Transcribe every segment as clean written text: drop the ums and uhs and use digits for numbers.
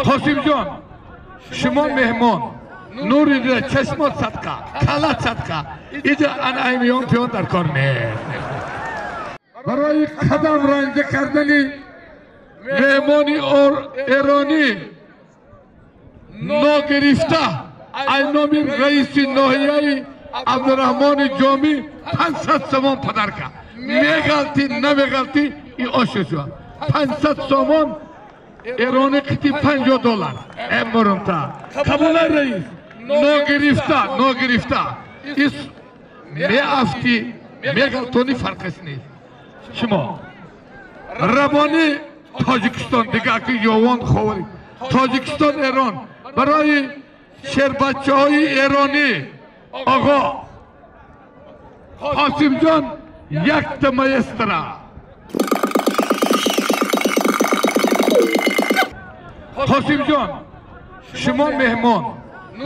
Қосимҷон, шумо меҳмон, нури дида, чашмот садқа, калат садқа. Иҷа ан аймиён пиён дар кор нест. Барои қадам ранҷа кардани меҳмони эронӣ ногирифта ай номи раиси ноҳияи Абдураҳмони Ҷомӣ 500 сомон падарка. Меғалти, намеғалти, и ошу шуд. 500 сомон эрони қити 50 доллар. Эмурумта. Қабулай раис. Ногирифта, ногирифта. Ис меафти, меғалтони фарқаш нест. Шумо Рабони Тоҷикистон дига ки Ёвон ховари. Тоҷикистон Эрон барои шербачаҳои эронӣ оғо Қосимҷон якта маэстро. Қосимҷон, шумо меҳмон,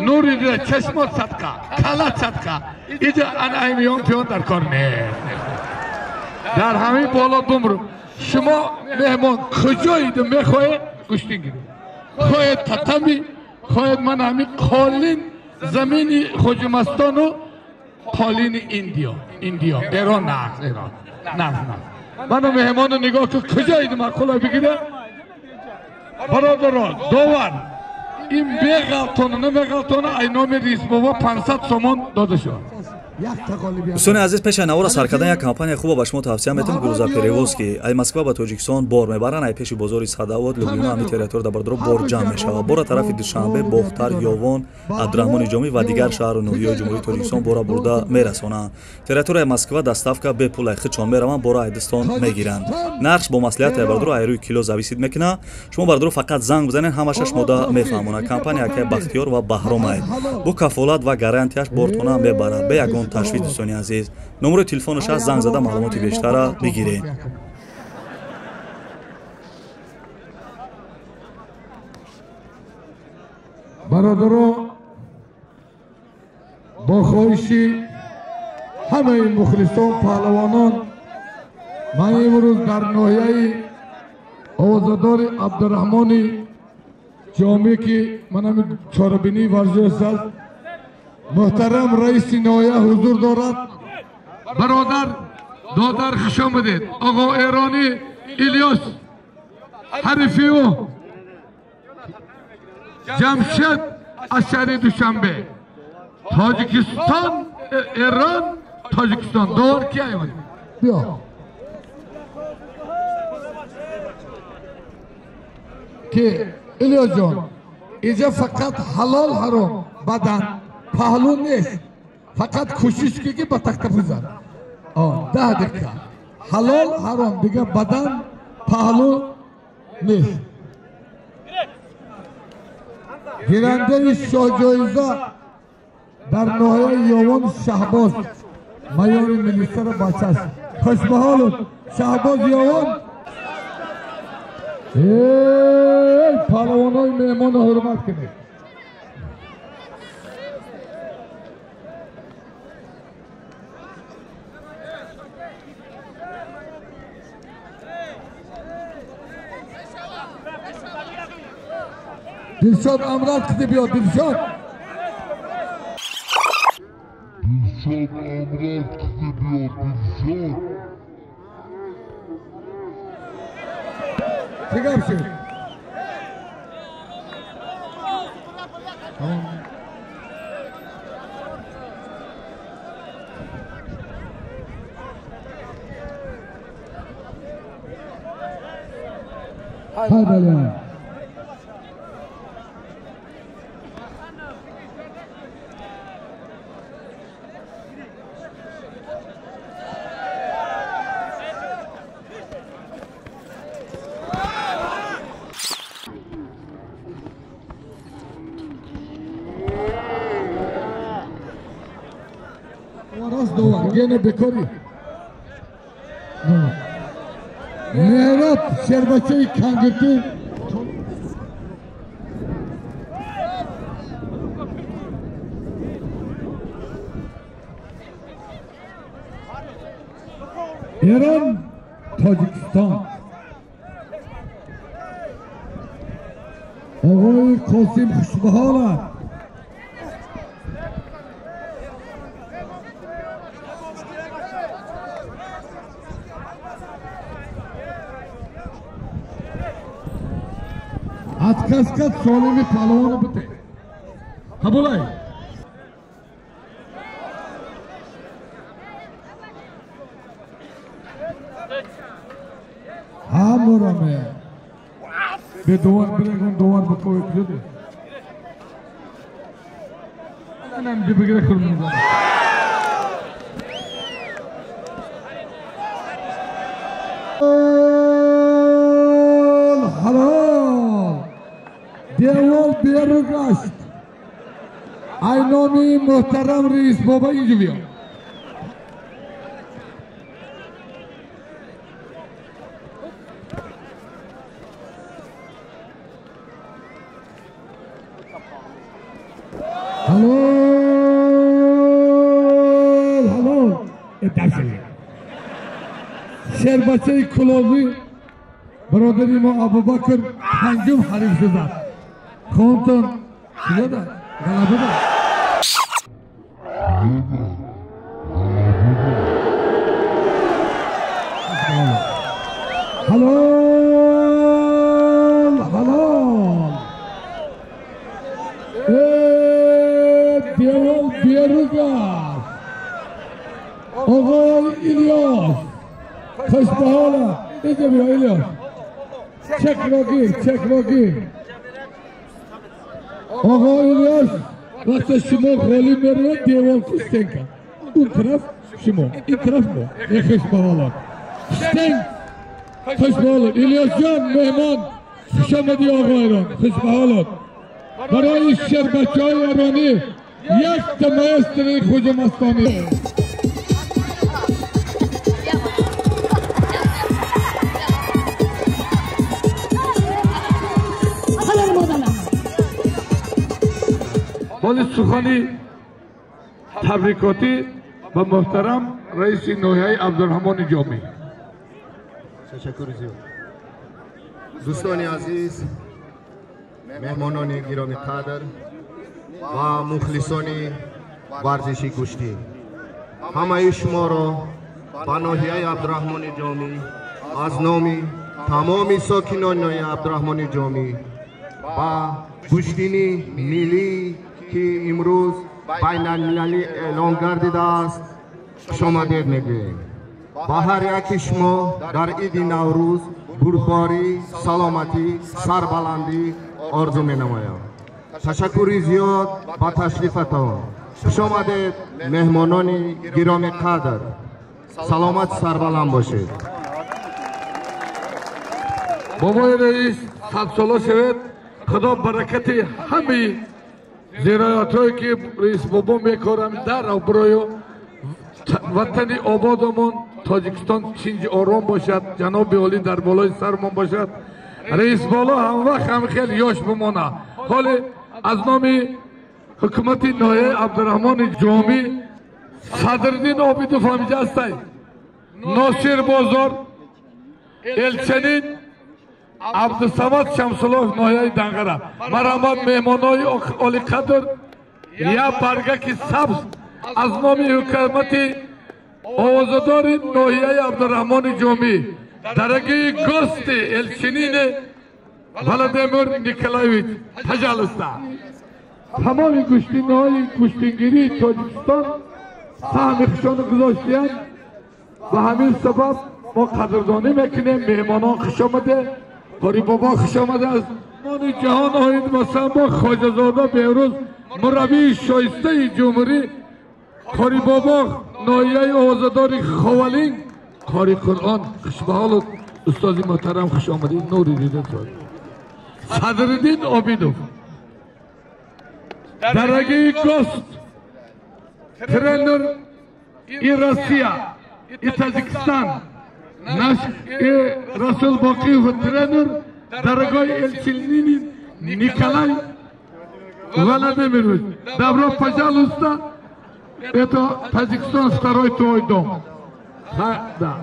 нури дида, чашмот садқа, калат садқа. Иҷа ан аймиён пиён дар кор нест. Дар ҳамин боло бумру. Шумо меҳмон, куҷоиду мехоҳед гӯштин гиред. Хоҳед татами, хоҳед ман ҳамин қолин замини Хоҷимастону қолини Индиё, Индиё, Эрон нақс, Эрон, нақс, нақс. Ману меҳмону нигоҳ кун, куҷоиду маъқула бигиред? Бародарон, довар, ин беғалтона, намеғалтона, ай номи Рисбобо 500 сомон дода шуд. Дӯстони азиз, пеш аз навора сар кардан як компания хуба ба шумо тавсия метавон, Грузоперевозки. Ай Москва ба Тоҷикистон бор мебаранд, ай пеши бозори Садавод, Люблино, ҳамин территория дар бардоро бор ҷамъ мешавад. Бора тарафи Душанбе, Бохтар, Ёвон, Абдураҳмони Ҷомӣ ва дигар шаҳру ноҳияҳои Ҷумҳурии Тоҷикистон бора бурда мерасонанд. Территорияи Москва доставка бепул, ай худшон мераванд, бора айдистон мегиранд. Нархш бо маслиҳат ай бардоро ай рӯи кило зависит мекунад. Шумо бардоро фақат занг бизанед, ҳамаша шумода мефаҳмонад. Компания акай Бахтиёр ва Баҳромай бо кафолат ва гарантияш бортона мебарад. Бе ягон ташвиш, дӯстони азиз. Номерои телефонаш аст, занг зада маълумоти бештара бигиред. Бародаро, бо хоҳиши ҳамаи мухлисон, паҳлавонон, ман имрӯз дар ноҳияи овозадори Абдураҳмони Ҷомӣ, ки ман ҳамин чорабинии варзиш аст, муҳтарам раиси ноҳия ҳузур дорад. Бародар, додар, хуш омадед. Оғо эронӣ Илёс, ҳарифи ӯ Ҷамшед аз шаҳри Душанбе. Тоҷикистон, Эрон, Тоҷикистон. Довар ки аймад? Биё. Ки Илёс ҷон, инҷа фақат ҳалол ҳаром, бадан паҳлу нест. Фақат кӯшиш ки ки ба тахта бизан. 10 дақиқа. Ҳалол ҳаром, дига бадан паҳлу нест. Гирандаи шоҳҷоиза дар ноҳияи Ёвон Шаҳбоз, майори милисара бачааш. Хушбаҳолут Шаҳбоз Ёвон. Эй, паҳлавонои меҳмонро ҳурмат кунед. Dilşod Amrat kiti биё, Dilşod. Dilşod Amrat kiti биё, Dilşod. Чӣ гап шуд? Ҳай бале. Гена бекори. Меҳроб шербачаи кангиртӣ. Эрон, Тоҷикистон. Оғои Қосим хушбаҳолат. Аз каскад солими палвону бите. Қабулай. Ҳамураме. Бе довар бирегон довар бикови куҷоде? Анам ҷи бигира курмизана. Ҳалол. Девол беру гашт. Ай номи муҳтарам раис боба инҷо биё. Ҳалол, ҳалол. Шербачаи кулобӣ бародари мо Абубакр панҷум ҳариф шудад. Хонтон чизода? Ғалаба. Ҳалол, ҳалол. Девол беру гашт. Оғои Илёс хушбаҳолат. Инҷо биё Илёс. Чекро гир, чекро гир. Оғои Илёс вақте шумо ғолиб меравед, девол ку стенка. Он тараф шумо, ин тараф мо. Е хушбаҳолат. Стенк хушбаҳолат. Илёсҷон меҳмон, хушомадӣ оғоирон, хушбаҳолат. Барои шербачаҳои эронӣ як маэстрои хуҷамастонӣ. Боли сухани табрикотӣ ба муҳтарам раиси ноҳияи Абдурраҳмони Ҷомӣ. Ташаккури зиёд. Дӯстони азиз, меҳмонони гиромиқадр ва мухлисони варзиши гӯштӣ, ҳамаи шуморо ба ноҳияи Абдурраҳмони Ҷомӣ аз номи тамоми сокинони ноҳияи Абдурраҳмони Ҷомӣ ба гӯштини миллӣ ки имрӯз байналмилалӣ эълон гардидааст хушомадед мегӯем. Ба ҳар яки шумо дар иди Наврӯз бурдборӣ, саломатӣ, сарбаландӣ орзу менамоям. Ташаккури зиёд ба ташрифатон. Хушомадед меҳмонони гиромиқадр. Саломат, сарбаланд бошед. Бобои раис садсола шавед. Худо баракати ҳамаи зироатҳое ки раис бобо мекорам дар обрӯю ватани ободамон Тоҷикистон чинҷи ором бошад, ҷаноби олӣ дар болои сармон бошад. Раис боло ҳамвақт ҳам хел ёш бимона. Ҳоле аз номи ҳукумати ноҳияи Абдурраҳмони Ҷомӣ Садриддин Обидов ҳамиҷа ҳастай, Носир Бозор, Элчанин Абдусамад Шамсуллоев ноҳияи Данғара. Марҳамат меҳмонои олиқадр, як баргаки сабз аз номи ҳукумати овозадори ноҳияи Абдурраҳмони Ҷомӣ, дорогие гости Элчинине Владимир Николаевич, пожалуйста. Тамоми гӯштинаҳои гӯштингирии Тоҷикистон саҳми хушону гузоштиянд. Ба ҳамин сабаб мо қадрдонӣ мекунем. Меҳмонон хуш омаде, Қори бобо хуш омада. Аз мони ҷаҳон оид масамбо Хоҷазода Беҳрӯз, мураббии шоистаи ҷумҳурӣ, Қори бобо ноҳияи овозадори Ховалинг, Қори Қуръон хушбаҳолу устози муҳтарам хуш омадед. Нури дида шуд. Садриддин Обидов, дорогие гость, тренер и Россия, и Таджикистан, наш и Расул Боқиев тренер, дорогой Эльчинин Николай Владимирович, добро пожалуйста, это Таджикистан, второй твой дом. Да, да.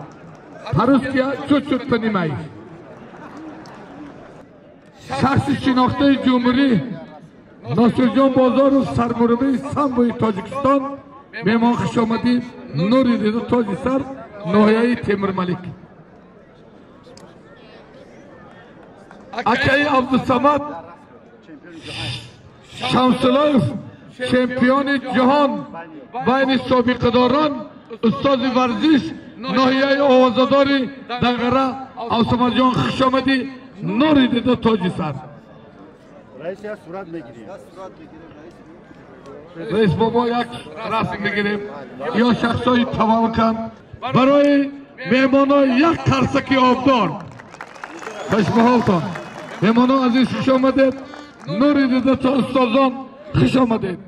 По-русски чуть-чуть понимаешь. Шахси шинохтаи ҷумҳурӣ Носирҷон Бозоров, сармураббии самбои Тоҷикистон, меҳмон хушомадӣ, нури дида тоҷи сар, ноҳияи Темурмалик. Акаи Абдусамад Шамсулоев, чемпиони ҷаҳон байни собиқадорон, устози варзиш, ноҳияи овозадори Данғара. Абдусамадҷон, хушомадӣ, нури дида тоҷи сар. Раис бобо як расм мегирем ё шахсҳои тавалкан барои меҳмоно як қарсаки обдор. Хушбаҳолтон меҳмоно азиз, хуш омадед, нури дида то устозон, хуш омадед.